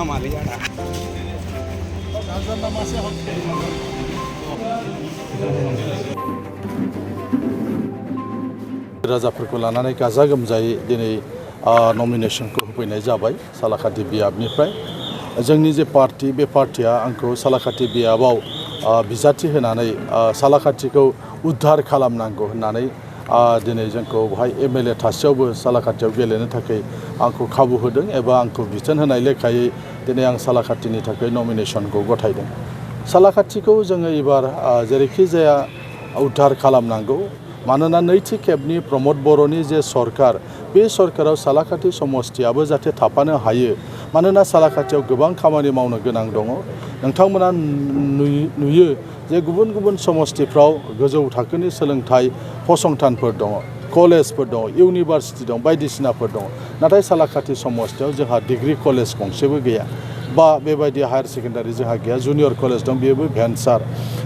हामालै राजाफोरखौ लानानै गाजा गोमजायै दिनै नमिनेशनखौ होफैनाय जाबाय सालाकाटि बियाबनिफ्राय जोंनि जे पार्टी बे पार्टीया आंखौ सालाकाटि बियाबाव बिजाथि होनानै सालाकाटिखौ उद्धार खालामनांगौ होननानै दिनै जोंखौ बेहाय एमएलए थासेयावबो सालाकाटियाव गेलेनो थाखाय आंखौ खाबु होदों एबा आंखौ बिथोन होनाय लेखायै दिनै आं सालाकाटिनि थाखाय नमिनेशनखौ गथायदों। सालाकाटिखौ जोङो एबार जेरैखि जाया उद्धार खालामनांगौ मानोना नैथि खेबनि प्रमद बर'नि जे सरकार बे सरकाराव सालाकाटि समस्तियाबो जाहाथे थाफानो हायो मानोना सालाकाटियाव गोबां खामानि मावनो गोनां दङ। नोंथांमोना नुयो जे गुबुन गुबुन समस्तिफ्राव गोजौ थाखोनि सोलोंथाइ फसंथानफोर दङ, कलेजफोर दङ, इउनिभारसिटि दं, बायदिसिनाफोर दङ। नाथाय सालाकाटि समस्तियाव जोंहा डिग्री कलेज गंसेबो गैया बा बेबायदि हायार सेकेन्डारि जोंहा गैया, जुनियर कलेज दं, बेबो भेन्सार।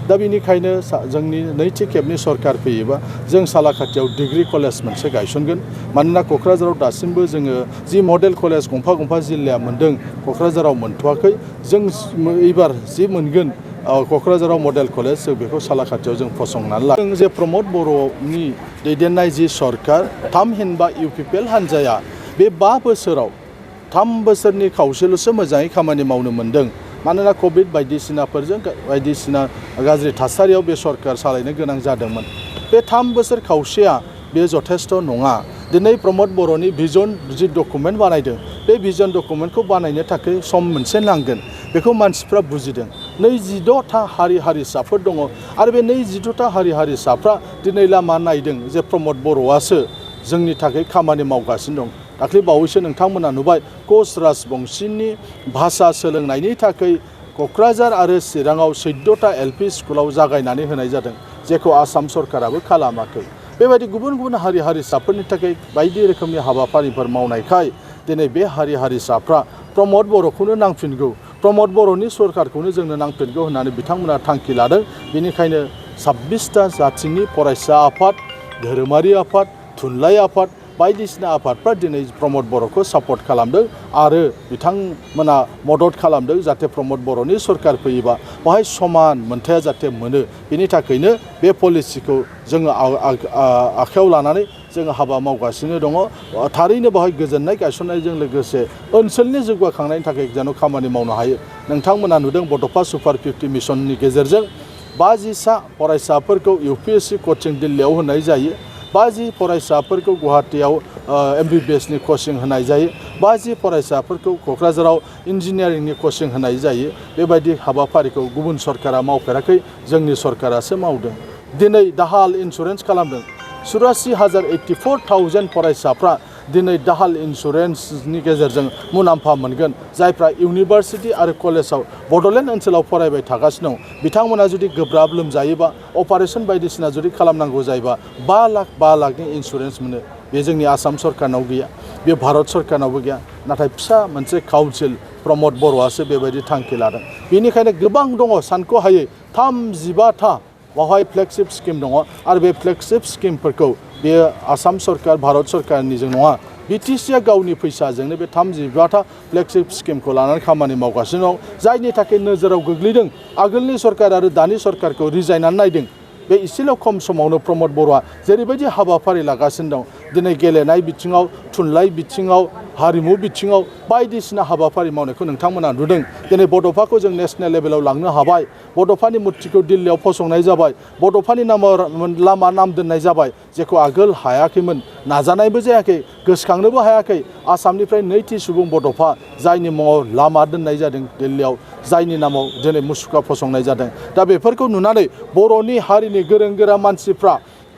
दा बेनिखायनो जोंनि नैथि खेबनि सरकार फैयोबा जों सालाकाटियाव डिग्री कलेज मोनसे गायसनगोन मानोना क'क्राझाराव दासिमबो जोङो जि मडेल कलेज गंफा गंफा जिल्लाया मोन्दों क'क्राझाराव मोनथ'वाखै। जों एबार जि मोनगोन क'क्राझाराव मडेल कलेज जों बेखौ सालाकाटियाव जों फसंनानै लागोन। जों जे प्रमद बर'नि दैदेननाय जि सरकार थामहिनबा इउपिपिएल हान्जाया बे 5 बोसोराव 3 बोसोरनि खावसेल'सो मोजाङै खामानि मावनो मोन्दों मानोना कभिड बायदिसिनाफोरजों बायदिसिना गाज्रि थासारियाव बे सरकार सालायनो गोनां जादोंमोन। बे 3 बोसोर खावसेया बे जथेस्थ' नङा। दिनै प्रमद बर'नि भिजन जि डकुमेन्ट बानायदों बे भिजन डकुमेन्टखौ बानायनो थाखाय सम मोनसे नांगोन बेखौ मानसिफ्रा बुजिदों। 22था हारि हारिसाफोर दङ आरो बे 22था हारि हारिसाफ्रा दिनै लामा नायदों जे प्रमद बर'आसो जोंनि थाखाय खामानि मावगासिनो दं। दाख्लै बावैसो नोंथांमोना नुबाय कच राजबंशीनि भाषा सोलोंनायनि थाखाय क'क्राझार आरो चिराङाव 14था एलपि स्कुलाव जागायनानै होनाय जादों जेखौ आसाम सरकाराबो खालामाखै। बेबायदि गुबुन गुबुन हारि हारिसाफोरनि थाखाय बायदि रोखोमनि हाबाफारिफोर मावनायखाय दिनै बे हारि हारिसाफ्रा प्रमद बर'खौनो नांफिनगौ, प्रमद बर'नि सरकारखौनो जोंनो नांफिनगौ होननानै बिथांमोना थांखि लादों। बेनिखायनो 26था जाथिनि फरायसा आफाद, धोरोमारि आफाद, थुनलाइ आफाद बायदिसिना आफादफ्रा दिनै प्रमद बर'खौ सापर्ट खालामदों आरो बिथांमोना मदद खालामदों जाहाथे प्रमद बर'नि सरकार फैयोबा बेवहाय समान मोनथाया जाहाथे मोनो। बेनि थाखायनो बे पलिसिखौ जोङो आखायाव लानानै जोङो हाबा मावगासिनो दङ। थारैनो बेवहाय गोजोननाय गायसननायजों लोगोसे ओनसोलनि जौगाखांनायनि थाखाय जेन खामानि मावनो हायो। नोंथांमोना नुदों बड'फा सुपार 50 मिशननि गेजेरजों 50 फरायसाफोरखौ UPSC कचिं दिल्लीयाव होनाय जायो, 50 फरायसाफोरखौ गुवाहाटीयाव MBBSनि कचिं होनाय जायो, 50 फरायसाफोरखौ क'क्राझाराव इन्जिनियारिंनि कचिं होनाय जायो। बेबायदि हाबाफारिखौ गुबुन सरकारा मावफेराखै, जोंनि सरकारासो मावदों। दिनै दाहाल इन्सुरेन्स खालामदों। 84,084 फरायसाफ्रा दिनै दाहाल इन्सुरेन्सनि गेजेरजों मुलाम्फा मोनगोन। जायफ्रा इउनिभारसिटि आरो कलेजाव बड'लेण्ड ओनसोलाव फरायबाय थागासिनो दं बिथांमोना जुदि गोब्राब लोमजायोबा अपारेशन बायदिसिना जुदि खालामनांगौ जायोबा 5 लाखनि इन्सुरेन्स मोनो। बे जोंनि आसाम सरकारनाव गैया, बे भारत सरकारनावबो गैया। नाथाय फिसा मोनसे काउन्सिल प्रमद बर'आसो बेबायदि थांखि लादों। बेनिखायनो गोबां दङ सानख'हायै 35था बावहाय फ्लेगशिप स्किम दङ आरो बे फ्लेगशिप स्किमफोरखौ बे आसाम सरकार भारत सरकारनिजों नङा, BTCआ गावनि फैसाजोंनो बे 35था फ्लेगशिप स्किमखौ लानानै खामानि मावगासिनो दं। जायनि थाखाय नोजोराव गोग्लैदों आगोलनि सरकार आरो दानि सरकारखौ रिजायनानै नायदों। बे एसेल' खम समावनो प्रमद बर'आ जेरैबायदि हाबाफारि लागासिनो दं दिनै गेलेनाय बिथिङाव, थुनलाइ बिथिङाव, हारिमु बिथिङाव बायदिसिना हाबाफारि मावनायखौ नोंथांमोना नुदों। दिनै बड'फाखौ जों नेशनेल लेभेलाव लांनो हाबाय, बड'फानि मुर्तिखौ दिल्लीयाव फसंनाय जाबाय, बड'फानि लामा नाम दोननाय जाबाय जेखौ आगोल हायाखैमोन, नाजानायबो जायाखै, गोसोखांनोबो हायाखै। आसामनिफ्राय नैथि सुबुं बड'फा जायनि मुङाव लामा दोननाय जादों दिल्लीयाव, जायनि नामाव दिनै मुसुखा फसंनाय जादों। दा बेफोरखौ नुनानै बर'नि हारिनि गोरों गोरा मानसिफ्रा,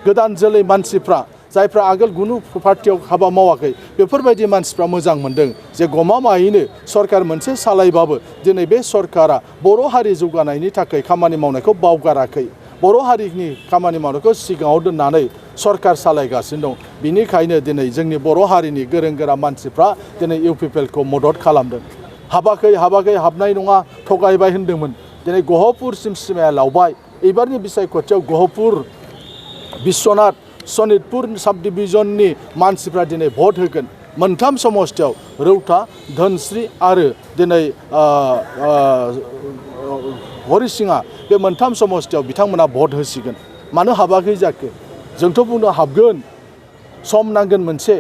गोदान जोलै मानसिफ्रा जायफ्रा आगोल गुनु पार्टियाव हाबा मावाखै बेफोरबायदि मानसिफ्रा मोजां मोनदों जे गमामायैनो सरकार मोनसे सालायबाबो दिनै बे सरकारा बर' हारि जौगानायनि थाखाय खामानि मावनायखौ बावगाराखै, बर' हारिनि खामानि मावनायखौ सिगाङाव दोननानै सरकार सालायगासिनो दं। बिनिखायनो दिनै जोंनि बर' हारिनि गोरों गोरा मानसिफ्रा दिनै UPPLखौ मदद खालामदों। हाबाखै हाबनाय नङा थगायबाय होन्दोंमोन। दिनै गहपुरसिम सिमाया लावबाय। एबारनि बिसायख'थियाव गहपुर, बिश्वनाथ, सनितपुर साब डिभिजननि मानसिफ्रा दिनै भट होगोन। मोनथाम समस्थियाव रौता धोनस्री आरो दिनै हरिसिङा बे मोनथाम समस्थियाव बिथांमोना भट होसिगोन मानो हाबाखै जाखो जोंथ' बुंनो हाबगोन सम नांगोन मोनसे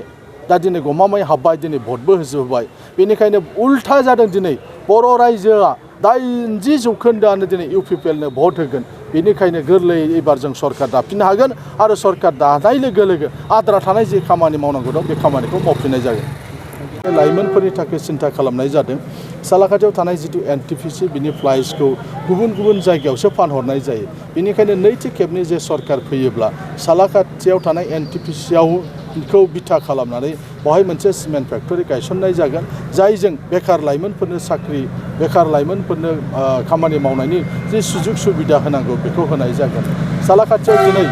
दा दिनै गमामायै हाबबाय दिनै भटबो होजोबबाय बेनिखायनो उल्था जादों दिनै बर' रायजोआ 80% दिनै इउपिपिएलनो भट होगोन बेनिखायनो गोरलैयै एबार जों सरकार दाफिननो हागोन आरो सरकार दानाय लोगो लोगो आद्रा थानाय जे खामानि मावनांगौ दं बे खामानिखौ मावफिननाय जागोन लाइमोनफोरनि थाखाय सिन्था खालामनाय जादों सालाकाटियाव थानाय जिथु एनटिपिसि बिनि फ्लाइसखौ गुबुन गुबुन जायगायावसो फानहरनाय जायो बेनिखायनो नैथि खेबनि जे सरकार फैयोब्ला सालाकाटियाव थानाय एनटिपिसिखौ बिथा खालामनानै बेवहाय मोनसे सिमेन्ट फेक्टरि गायसननाय जागोन जायजों बेखार लाइमोनफोरनो साख्रि बेखार लाइमोनफोरनो खामानि मावनायनि जे सुजुग सुबिदा होनांगौ बेखौ होनाय जागोन सालाकाटियाव दिनै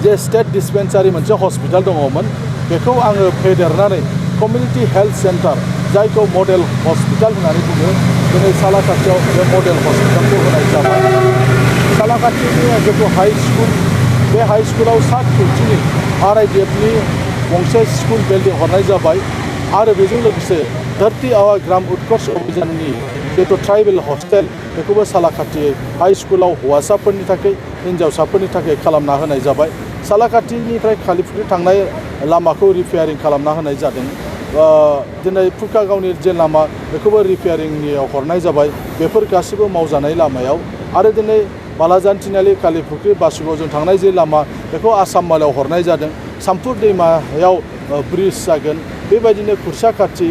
जे स्टेट डिस्पेन्सारि मोनसे हस्पिटाल दङमोन बेखौ आङो फेदेरनानै कमिउनिटि हेल्थ सेन्टार जायखौ मडेल हस्पिटाल होननानै बुङो दिनै सालाकाटियाव बे मडेल हस्पिटालखौ होनाय जाबाय सालाकाटिनि जिथु हाई स्कुल बे हाई स्कुलाव 7 कोटिनि RIDFनि गंसे स्कुल बिल्डिं हरनाय जाबाय आरो बेजों लोगोसे 30 आवार ग्राम उत्कर्ष अभियाननि जिथु ट्राइबेल हस्टेल बेखौबो सालाकाटि हाई स्कुलाव हौवासाफोरनि थाखाय हिन्जावसाफोरनि थाखाय खालामना होनाय जाबाय सालाकाटिनिफ्राय खालिफुख्रि थांनाय लामाखौ रिपेयारिं खालामना होनाय जादों दिनै फुकागावनि जे लामा बेखौबो रिपेयारिंनियाव हरनाय जाबाय बेफोर गासैबो मावजानाय लामायाव आरो दिनै बालाजान तिनालि कालिफुख्रि बासुगावजों थांनाय जे लामा बेखौ आसाम मालायाव हरनाय जादों सामफुर दैमायाव ब्रिज जागोन बेबायदिनो खुरसाखाथि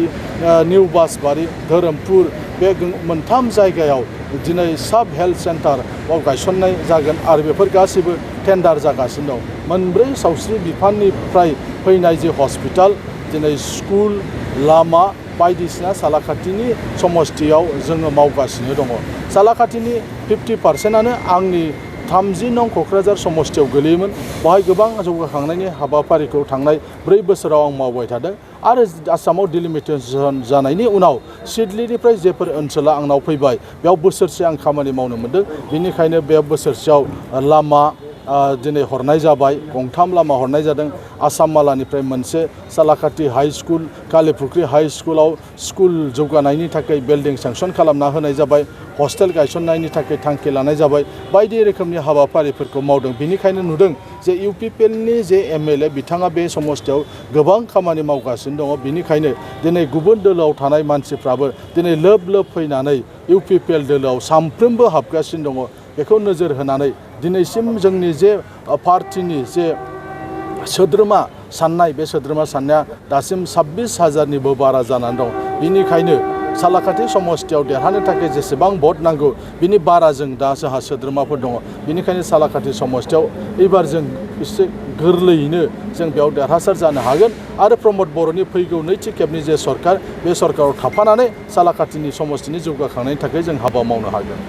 निउ बासबारि धोरोमपुर बे मोनथाम जायगायाव दिनै साब हेल्थ सेन्टाराव गायसननाय जागोन आरो बेफोर गासैबो टेन्डार जागासिनो दं मोनब्रै सावस्रि बिफाननिफ्राय फैनाय जे हस्पिटाल दिनै स्कुल लामा बायदिसिना सालाकाटिनि समस्थियाव जोङो मावगासिनो दङ सालाकाटिनि 50%आनो आंनि 30 नं क'क्राझार समस्थियाव गोलैयोमोन बेवहाय गोबां जौगाखांनायनि हाबाफारिखौ थांनाय 4 बोसोराव आं मावबाय थादों आरो आसामाव डिलिमिटेसन जानायनि उनाव सिडलिनिफ्राय जेफोर ओनसोला आंनाव फैबाय बेयाव बोसोरसे आं खामानि मावनो मोन्दों बेनिखायनो बे बोसोरसेयाव लामा दिनै हरनाय जाबाय गंथाम लामा हरनाय जादों आसाम मालानिफ्राय मोनसे सालाकाटि हाई स्कुल कालिफुख्रि हाई स्कुलाव स्कुल जौगानायनि थाखाय बिल्डिं सेंसन खालामना होनाय जाबाय हस्टेल गायसननायनि थाखाय थांखि लानाय जाबाय बायदि रोखोमनि हाबाफारिफोरखौ मावदों बेनिखायनो नुदों जे इउपिपिएलनि जे MLA बिथाङा बे समस्थियाव गोबां खामानि मावगासिनो दङ बेनिखायनो दिनै गुबुन दोलोआव थानाय मानसिफ्राबो दिनै लोब लोब फैनानै इउपिपिएल दोलोआव सामफ्रोमबो हाबगासिनो दङ बेखौ नोजोर होनानै दिनैसिम जोंनि जे पार्टिनि जे सोद्रोमा साननाय बे सोद्रोमा साननाया दासिम 26,000निबो बारा जानानै दं बेनिखायनो सालाकाटि समस्थियाव देरहानो थाखाय जेसेबां भट नांगौ बिनि बारा जों दा जोंहा सोद्रोमाफोर दङ बेनिखायनो सालाकाटि समस्थियाव एबार जों एसे गोरलैयैनो जों बेयाव देरहासार जानो हागोन आरो प्रमद बर'नि फैगौ नैथि खेबनि जे सरकार बे सरकाराव थाफानानै सालाकाटिनि समस्थिनि जौगाखांनायनि थाखाय जों हाबा मावनो हागोन